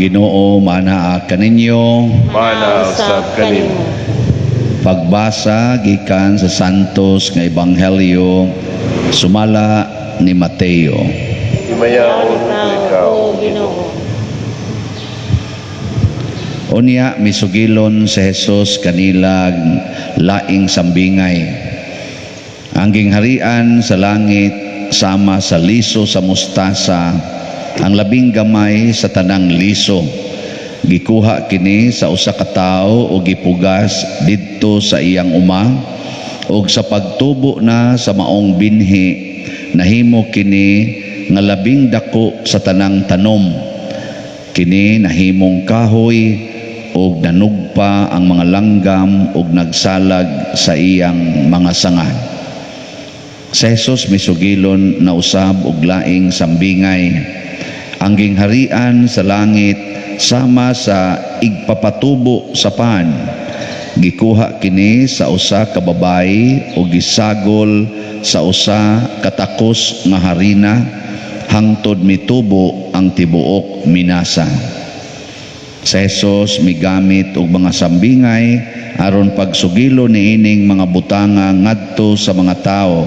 Ang Ginoo manaa kaninyo. Mana usab kanimo. Pagbasa gikan sa Santos nga Ebanghelyo sumala ni Mateo. Himayaon ikaw, O Ginoo. Unya misugilon si Jesus kanilag laing sambingay. Ang gingharian sa langit sama sa liso sa mustasa, ang labing gamay sa tanang liso. Gikuha kini sa usa ka tawo o gipugas didto sa iyang uma, ug sa pagtubo na sa maong binhi, nahimo kini nga labing dako sa tanang tanom. Kini nahimong kahoy ug nanugpa ang mga langgam ug nagsalag sa iyang mga sanga. Sa Jesus misugilon na usab og laing sambingay. Ang gingharian sa langit sama sa igpapatubo sa pan. Gikuha kini sa usa ka babayi ug gisagol sa usa ka takos nga harina hangtod mitubo ang tibuok minasa. Sa Jesus migamit og mga sambingay aron pagsugilo niining mga butanga ngadto sa mga tawo.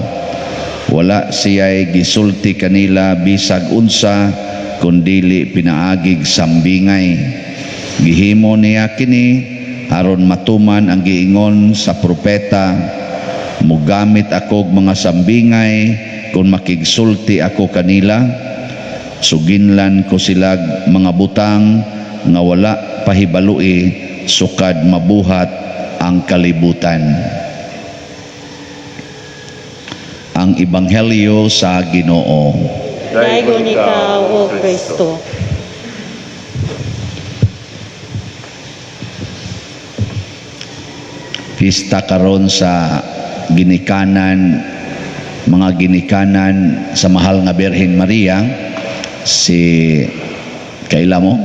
Wala siya'y gisulti kanila bisag unsa kun dili pinaagig sambingay. Gihimo niya kini aron matuman ang giingon sa propeta, "Mugamit akog mga sambingay kung makigsulti ako kanila, suginlan ko silag mga butang nga wala pahibalui sukad mabuhat ang kalibutan." Ang Ebanghelyo sa Ginoo. Daygon ikaw, O Kristo. Pista karon sa ginikanan, mga ginikanan sa mahal nga Birhen Maria, si kaila mo?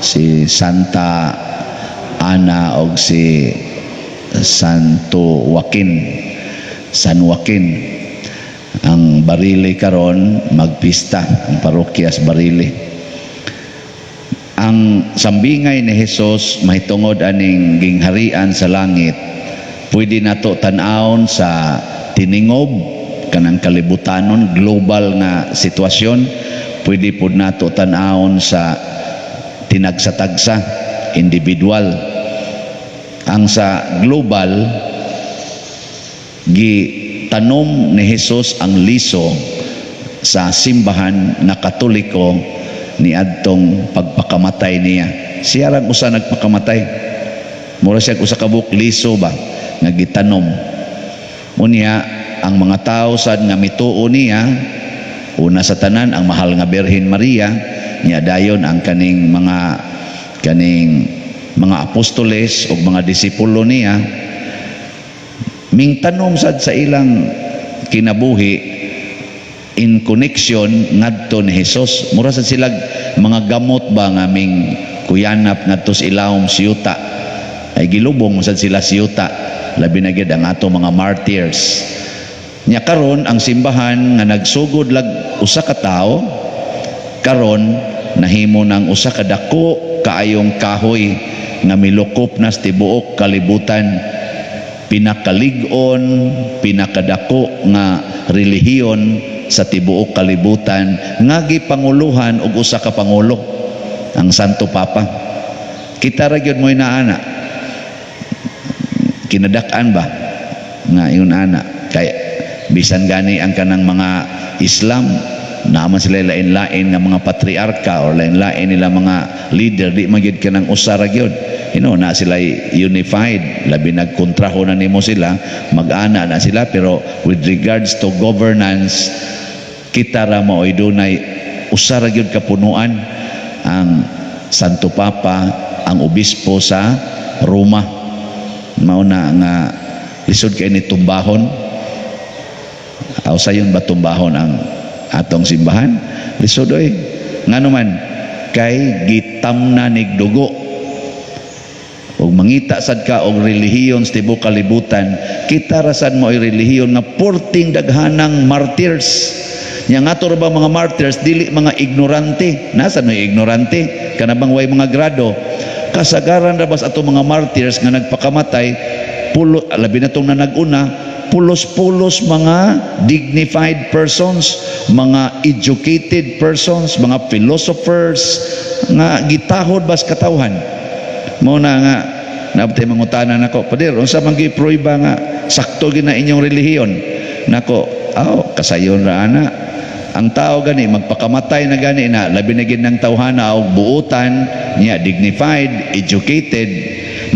Si Santa Ana og si Santo Joaquin, San Joaquin. Ang Barili karon magpista, ang parokya sa Barili. Ang sambingay ni Jesus mahitungod aning gingharian sa langit, pwede nato tan-awon sa tiningob kanang kalibutanon, global nga sitwasyon. Pwede pud nato tan-awon sa tinagsa-tagsa, individual. Ang sa global, gitanom ni Jesus ang liso sa simbahan na Katoliko niadtong pagpakamatay niya. Siya rang usa nagpakamatay. Mura siya usa ka buok liso ba nga gitanom. Unya ang mga tao sad nga mituo niya, una sa tanan ang mahal nga Birhen Maria, niya dayon ang kaning mga apostoles ug mga disipulo niya, mingtanom sad sa ilang kinabuhi in connection ngadto ni Jesus. Mura sad sila mga gamot ba nga ming kuyanap ngadto sa ilawom sa yuta. Ay gilubong sad sila sa yuta, labi na gyud ang ato mga martyrs. Nya karon ang simbahan nga nagsugod lag usa ka tawo, karon nahimo ng usa ka dako kaayong kahoy nga milukop na sa tibuok kalibutan, pinakalig-on, pinakadako nga relihiyon sa tibuok kalibutan nga gipanguluhan og usa ka pangulo, ang Santo Papa. Kita ra gyud mo inaana, kinadak-an ba nga ingon ana, kay bisan gani ang kanang mga Islam naman sila lain-lain nga mga patriarka or lain-lain nila mga leader, di man gyud kanang usa ra gyud. Na sila unified, labi nagkontraho na nimo sila, mag-ana na sila, pero with regards to governance, kita ra maoy dunay usa ra gyud kapunuan, ang Santo Papa, ang obispo sa Roma. Mao na nga lisod kay ni tumbahon. Aw sayon ba tumbahon ang atong simbahan? Lisod oy. Ngano man kay gitamna nig dugo. Ug mangita sad ka og relihiyon sa tibuok kalibutan, kita ra sad mo ay relihiyon nga porting daghanang martyrs. Nya nga ato ba mga martyrs, dili mga ignorante. Nasa no ignorante? Kana bang way mga grado? Kasagaran ra bas ato mga martyrs nga nagpakamatay, pulo, labi na tong nanag-una, pulos-pulos mga dignified persons, mga educated persons, mga philosophers nga gitahod bas katawhan. Mao na nga naabtay mangutana nako, "Pader, unsa man gi prueba nga sakto gyud na inyong relihiyon?" Nako, aw, kasayon ra ana. Ang tao gani magpakamatay na gani na, labi na gid ng tawhana og buutan niya, dignified, educated,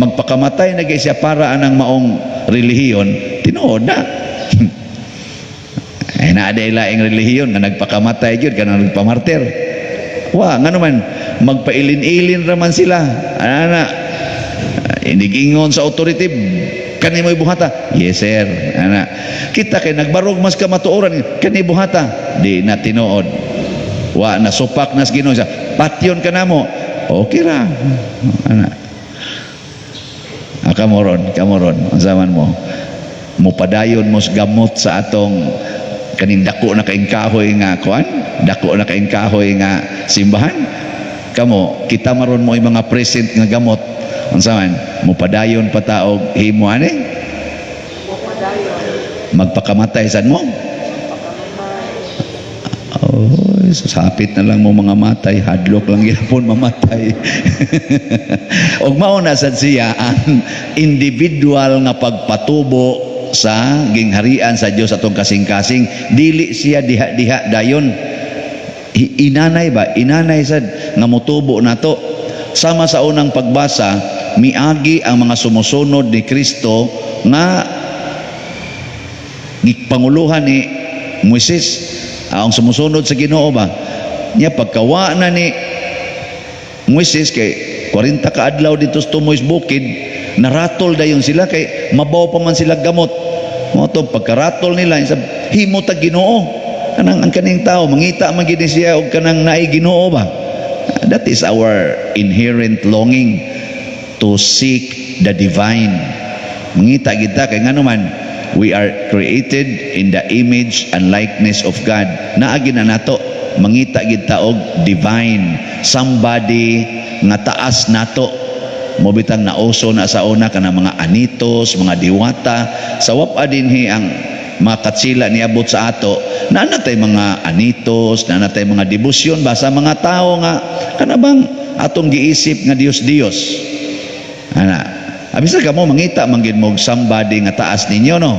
magpakamatay na gyud siya para anang maong relihiyon, tinuod na. Ay, naa day laing relihiyon nga nagpakamatay gyud kanang nagpamartir. Wa, ngano man magpailin-ilin ra man sila. Ana, inigingon sa authority, "Kani mo'y buhata." "Yes, sir." Ana, kita kay nagbarog mas kamatuoran, "Kani buhata." Di na tinuod. Wa na, supak nas Ginoo siya. "Patyon ka namo." Okay ra. Ana. Ah, kamoron, kamoron, unsa man mo? Mupadayon mo sa gamot sa atong kaning dako na kaing kahoy nga kuan, dako na kaing kahoy nga simbahan. Kamo, kita maron mo mga present nga gamot. Unsa man? Mupadayon pa ta og himo ani? Magpakamatay sad mo? Oh, sapit na lang mo mga matay, hadlok lang gyapon mamatay. Og mao na sad siya ang individual nga pagpatubo sa gingharian sa Dios atong kasing-kasing, dili siya diha-diha dayon. Inanay ba? Inanay sad nga motubo nato. Sama sa unang pagbasa, miagi ang mga sumusunod ni Kristo nga gipanguluhan ni Moises, ang sumusunod sa Ginoo ba niya. Pagkawa na ni Moises kay 40 ka adlaw dito sa Tumoy's bukid, naratol dayon sila kay mabaw pa man sila gamot mo to. Pagkaratol nila, sa himo tag Ginoo, kanang ang kaning tao mangita man gid siya og kanang naay Ginoo ba. That is our inherent longing to seek the divine. Mangita kita kay ngano man we are created in the image and likeness of God. Naagi na nato mangita gid ta og divine, somebody nga taas nato. Mo bitang nauso na sa una kanang mga anitos, mga diwata. Sa wapa dinhi ang mga katsila niabot sa ato, naa na tay mga anitos, naa na tay mga debosyon ba sa mga tao nga kana bang atong giisip nga Dios Dios. Ana, abisa ka mo mangita man gid mo og somebody nga taas ninyo, no?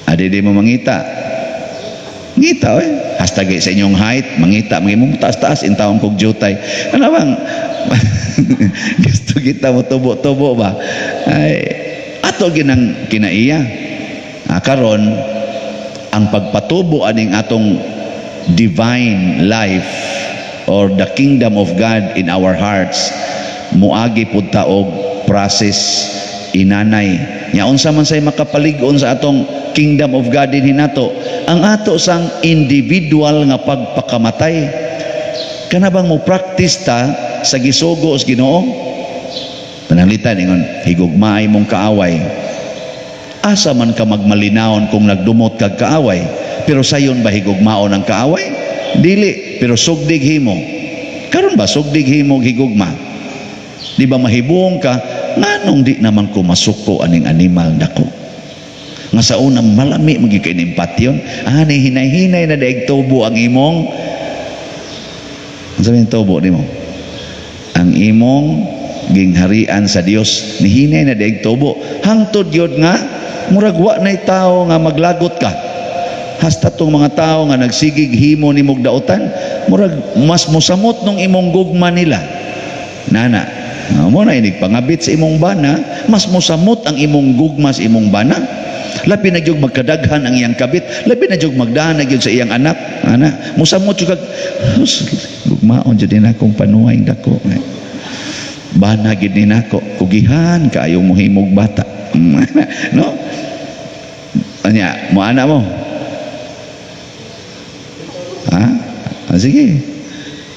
Adi di mo mangita? Ngita oy. Hasta sa inyong height, mangita mga imong taas-taas intawon kog jutay. Kana bang gusto kita mo tubo-tubo ba? Ay, ato ginang kinaiya. Ah, karon ang pagpatubo aning atong divine life or the kingdom of God in our hearts, muagi pud ta og process, inanay nya. Unsa man say makapalig-on sa atong kingdom of God dinhi nato? Ang ato sang individual nga pagpakamatay. Kana bang mo practice ta sa gisugo sa Ginoo? Pananglitan ingon, "Higugmaay mong kaaway." Asa man ka magmalinawon kung nagdumot kag kaaway? Pero sayon ba higugmaon ang kaaway? Dili, pero sugdig himo. Karon ba sugdig himo higugma? Di ba mahibong ka, nganong di naman ko masuko aning animal dako? Nga sa una malami man gyud kay ning patyon, ani hinay-hinay na daig tubo ang imong, unsa man tubo nimo? Ang imong gingharian sa Dios, nihinay na daig tubo. Hangtod gyud nga murag wa nay tao nga maglagot ka. Hasta tong mga tao nga nagsigig himo nimog dautan, murag mas mosamot nung imong gugma nila. Nana, mo na inig pangabit sa imong bana, mas mosamot ang imong gugma sa imong bana. Labi na gyud magkadaghan ang iyang kabit, labi na gyud magdahan na gyud sa iyang anak. Ana, mosamot jud kag gugmaon jud din akong panuay dako. Bana gid ni nako, kugihan kaayo mo himog bata. No? Anya, mo ana mo. Ha? Ah, sige.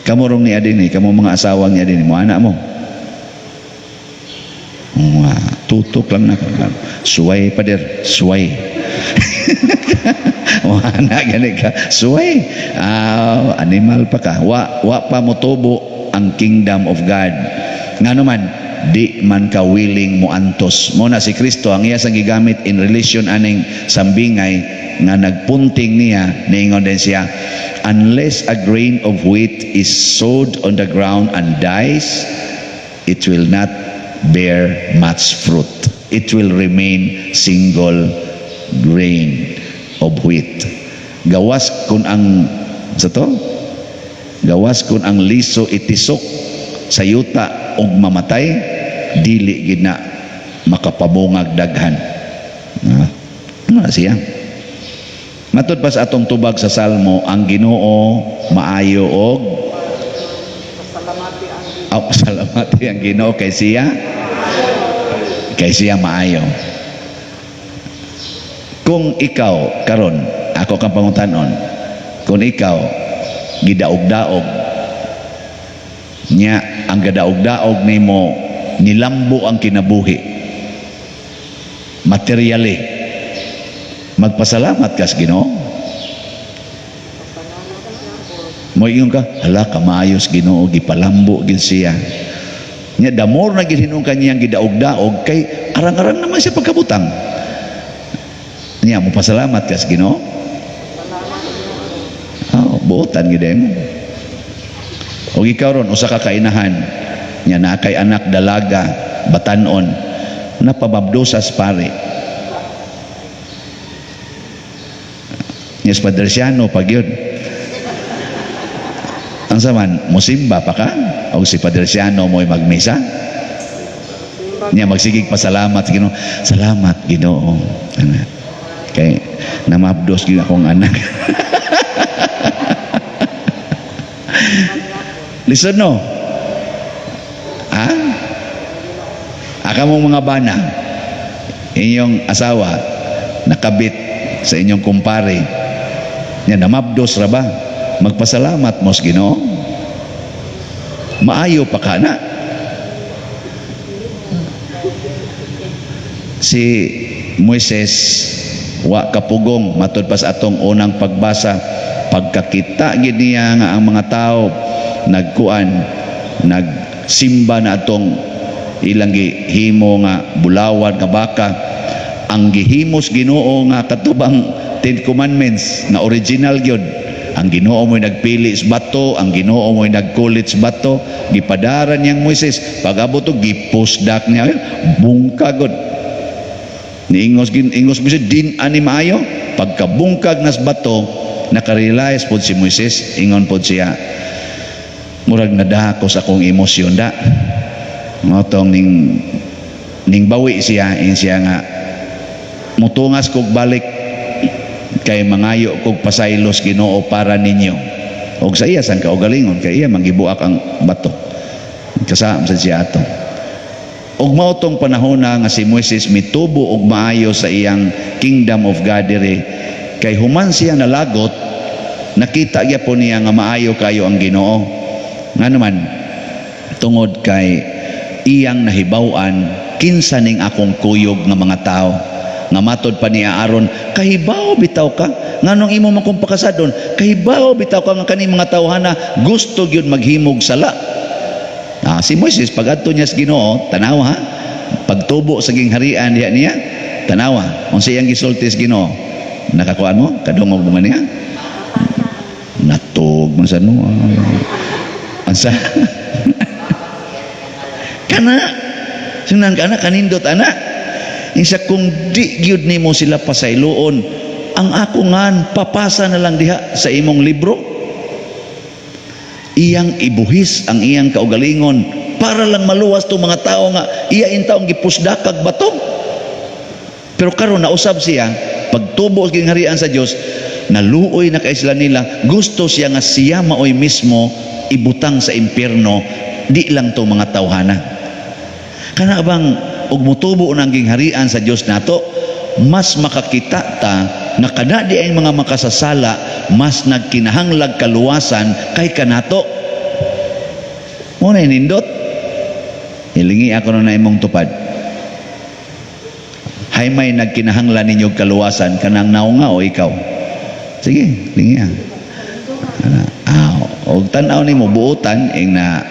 Kamo rong ni adini, kamo mga asawang ni adini, mo ana mo. Nga, tutok lang na. Suway, pader, suway. Wala gani ka. Suway. Ah, animal pa ka. Wa pa motubo ang kingdom of God. Ngano man, di man ka willing mo antos. Mo na si Kristo ang iya sang gigamit in relation aning sambingay nga nagpunting niya, niingon din siya, "Unless a grain of wheat is sowed on the ground and dies, it will not bear much fruit. It will remain single grain of wheat." Gawas kung ang sa to? Gawas kung ang liso itisok sa yuta og mamatay, dili gid na makapabungag daghan. Ah, ano na siya? Matud pa sa atong tubag sa Salmo, ang Ginoo maayo og Oh, pasalamati ang Ginoo kay siya maayo. Kung ikaw karon, ako kang pangutanon, kung ikaw gidaog-daog nya, ang gadaog-daog nimo nilambo ang kinabuhi materially, magpasalamat ka sa Ginoo? Moingon ka, "Hala, kamaayos Ginoo, gipalambo gid siya." Nya the more na gid hinuon kanyang gidaog-daog kay arang-arang naman siya pagkabutang. Nya mo pasalamat ka sa Ginoo? Oh, buotan gid mo. Og ikaw ron, usa ka kainahan, nya naa kay anak dalaga, batanon, napamabdosas pare. Nya Padre Siano pag yun. Ang saman, musimba pa ka? O si Padre Siano mo'y magmisa? Nya magsigig pasalamat sa Ginoo. "Salamat, Ginoo. Ana. Kay namabdos gyud akong anak." Listen no. Ha? Aka mong mga bana, inyong asawa, nakabit sa inyong kumpare. Nya namabdos ra ba? Magpasalamat mo sa Ginoo. Maayo pa ka na. Si Moises wa kapugong matud pa sa atong unang pagbasa, pagkakita gid niya nga ang mga tao nagkuan, nagsimba na atong ilang gihimo nga bulawan nga baka, ang gihimos Ginoo nga katubang Ten Commandments nga original gyud. Ang Ginoo mo'y nagpili sa bato, ang Ginoo mo'y nagkulit sa bato, gipadaran niyang Moises. Pag-abot og gipusdak niya, bungkag gud. Niingos gin ingos Moises, din ani maayo. Pagkabungkag nas bato, nakarealize pod si Moises, ingon pod siya, "Murag nadako sa akong emosyon da." Motong ning bawi siya, in siya nga mutungas kog balik kay mangayo kog pasaylos Ginoo para ninyo. Og sa iya sang kaugalingon kay iya manggibuak ang bato. Kasam sa siya ato. Og mao tong panahon na nga si Moises mitubo og maayo sa iyang kingdom of God diri kay human siya nalagot, nakita gyapon niya nga maayo kayo ang Ginoo. Ngano man, tungod kay iyang nahibaw-an kinsa ning akong kuyog nga mga tao. Nga matod pa ni Aaron, "Kahibaw bitaw ka nganong imo man kong pakasadon, kahibaw bitaw ka nga kani mga tawhana gusto gyud maghimog sala." Ah, si Moises pag-adto niya sa Ginoo, tanawa ha, pagtubo sa gingharian diha niya, tanawa unsa iyang gisulti sa Ginoo. Nakakuan mo, kadungog mo man niya, natug man sa no ansa kana sunan kana kanindot ana. Insa kung di gyud nimo sila pasayloon, ang ako ngan papasa na lang diha sa imong libro. Iyang ibuhis ang iyang kaugalingon para lang maluwas tong mga tao nga iya intawong gipusdakag bato. Pero karon nausab siya, pagtubo sa gingharian sa Dios, naluoy na kay sila nila, gusto siya nga siya maoy mismo ibutang sa impyerno, di lang to mga tawhana. Kana bang og motubo nang gingharian sa Dios nato, mas makakita ta nga kada di ay mga makasasala mas nagkinahanglag kaluwasan kay kanato. Mo na nindot. Hilingi ako na imong tupad. Hay may nagkinahanglan ninyo kaluwasan, kanang naunga o ikaw? Sige, lingi. Ana, og tan-aw nimo buotan ing na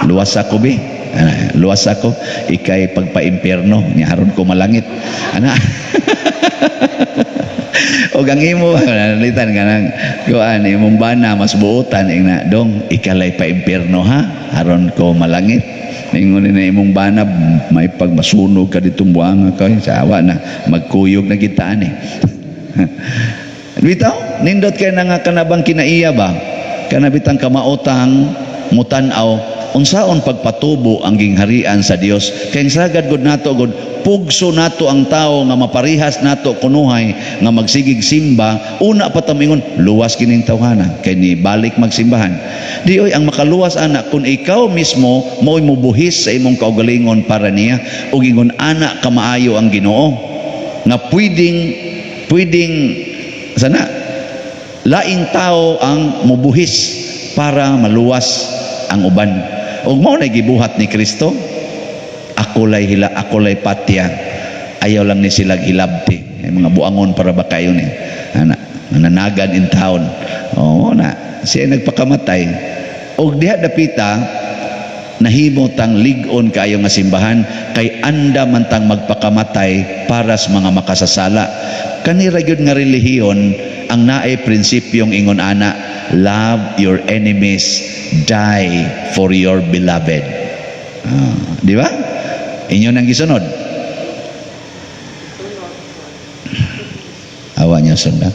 luwas ako bi. Ana, luwas ako ikay pagpaimpierno nya aron ko malangit. Ana. Og ang imo nalitan kanang kuan imong bana mas buotan ing na dong ikalay pa impierno ha aron ko malangit. Ningon ni imong bana may pagmasunog ka ditong buanga ka sa awa na magkuyog na kita ani. Bitaw, nindot kay na nga kanabang kinaiya ba? Kanabitang kamaotang mutan-aw unsaon pagpatubo ang gingharian sa Dios. Kay ang sagad gud nato gud pugso nato ang tao nga maparihas nato kunuhay nga magsigig simba, una pa ta mingon luwas kining tawhana kay ni balik magsimbahan. Di oy, ang makaluwas ana kung ikaw mismo mo'y mubuhis sa imong kaugalingon para niya ug ingon ana kamaayo ang Ginoo nga pwedeng pwedeng sana laing tao ang mubuhis para maluwas ang uban. Ug mao na gibuhat ni Kristo. Ako lay hila, ako lay patya, ayaw lang ni sila hilabti. Ay, mga buangon para ba kayo ni ana nananagan in town. Oo na siya nagpakamatay og diha dapita nahimo tang lig-on kaayo nga simbahan kay anda man tang magpakamatay para sa mga makasasala. Kanira gyud nga relihiyon ang naay prinsipyong ingon ana: love your enemies, die for your beloved. Ah, di ba? Inyo nang gisunod. Awa niyo sunda.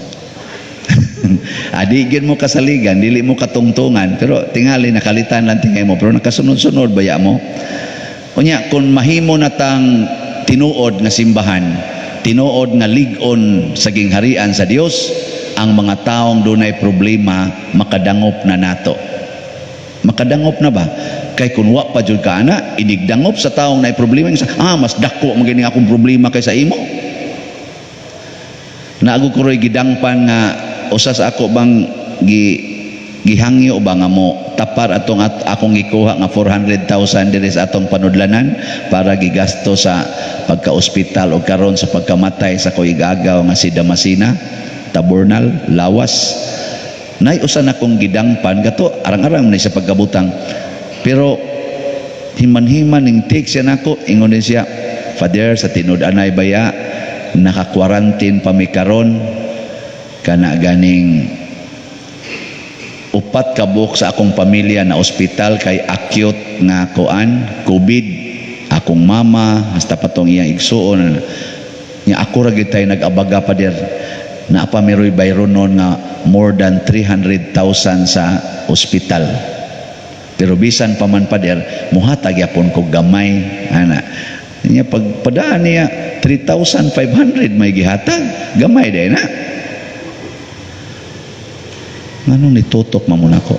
Adi gyud mo kasaligan, dili mo katungtungan, pero tingali nakalitan lang tingay mo, pero nakasunod-sunod baya mo. Unya kung mahimo na tang tinuod nga simbahan, tinuod nga lig-on sa gingharian sa Dios, ang mga taong dunay problema makadangop na nato. Makadangop na ba? Kay kung wa pa jud ka ana, inigdangop sa taong naay problema, mas dako man gini akong problema kaysa imo. Naago ko ro'y gidangpan nga usa sa ako bang gihangyo ba nga mo tapar atong at akong gikuha nga 400,000 diri sa atong panudlanan para gigasto sa pagka-ospital o karon sa pagkamatay sa koy igagaw nga si Damasina Taburnal Lawas. Nay usa na kong gidangpan gato arang-arang ni sa pagkabutang, pero himan-himan ning text siya nako. Ingon din siya, "Father, sa tinud-anay baya naka-quarantine pa mi karon kana ganing upat ka buok sa akong pamilya na ospital kay acute nga kuan COVID, akong mama hasta patong iyang igsuon nya. Ako ra gyud tay nag-abaga, Pader, naa pa miroy bayronon nga more than 300,000 sa ospital. Pero bisan pa man, Pader, muhatag yapon ko gamay." Ana niya pagpadaan niya 3,500 may gihatag, gamay day na. Nganong nitutok man mo nako?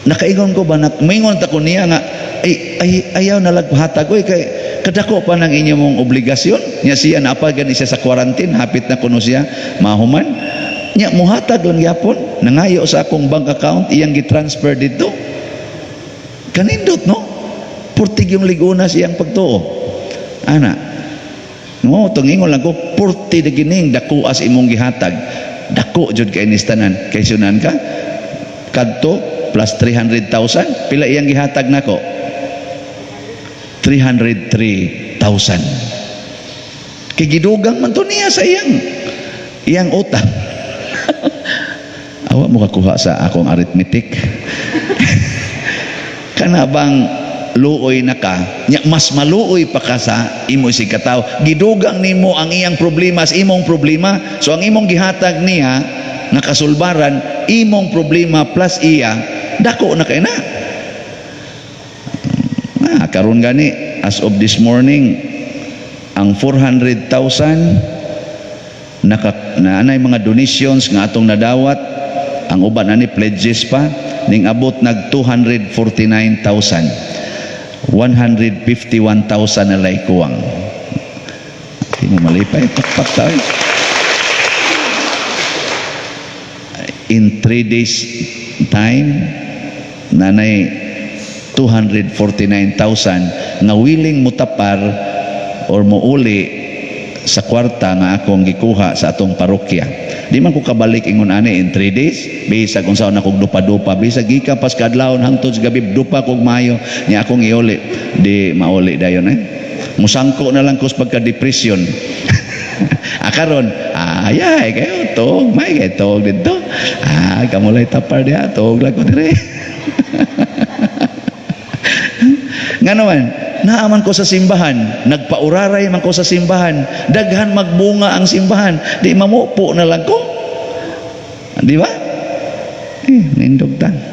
Nakaingon ko ba na mingon ta ko niya nga ay, ay ayaw na laghatag oy kay kadako pa ng inyo mong obligasyon. Nya siya naapa gani siya sa quarantine, hapit na kuno siya mahuman. Nya muhatag lang gyapon, nangayo sa akong bank account, iyang gitransfer didto. Kanindot, no? Purtig yung liguna siyang pagtuo. Ana. No, tungingon lang ko, purti na gining dako as imong gihatag. Dako jud kay nis tanan. Kay sunan ka kadto plus 300,000, pila iyang gihatag nako? 303,000. Kay gidugang man to niya sa iyang iyang utang. Awa mo kakuha sa akong arithmetic. Kana bang luoy na ka nya, mas maluoy pa ka sa imo isig katawo. Gidugang nimo ang iyang problema sa imong problema. So ang imong gihatag niya nga kasulbaran, imong problema plus iya, dako na kay na. Karon gani, as of this morning, ang 400,000 naka na anay mga donations nga atong nadawat, ang uban ani pledges pa, ning abot nag 249,000. 151,000 na lay kuwang. Di mo malipay, pakpak tayo. In 3 days time, nanay 249,000 nga willing mutapar or muuli sa kwarta nga akong gikuha sa atong parokya. Di man ko kabalik ingon ani in 3 days. Bisag unsaon akong dupa-dupa, bisag gikan pas kadlawon hangtod sa gabi dupa kog maayo nya akong iuli. Di mauli dayon eh. Musangko na lang ko sa pagka-depression. Ah, karon, ayay kayo tuog, may kay tuog dito. Ah, kamulay tapar diha, tuog lang ko dire. Nga naman, naaman ko sa simbahan, nagpauraray man ko sa simbahan, daghan magbunga ang simbahan, di mamupo na lang ko. Di ba? Eh, nindog ta.